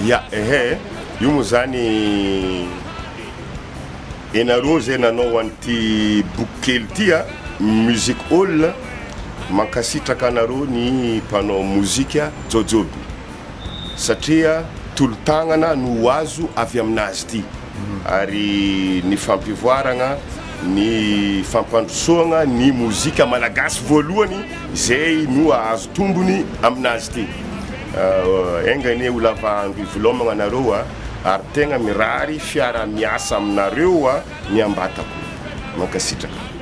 Ya ehe, io moa zany enareo zay nanao an'ity boky kely ity a, Music Hall, mankasitraka anareo ny mpanao mozika Jaojoby satria tolo-tagnana no ho azo avy aminazy ity ary ny fampivoaragna ny fampandrosoagna ny mozika malagasy voalohany izay no ahazo tombony aminazy ity. Enga anie ho lava andro ivelomagna nareo a, ary tegna mirary fiara-miasa aminareo a ny ambatako. Mankasitraka.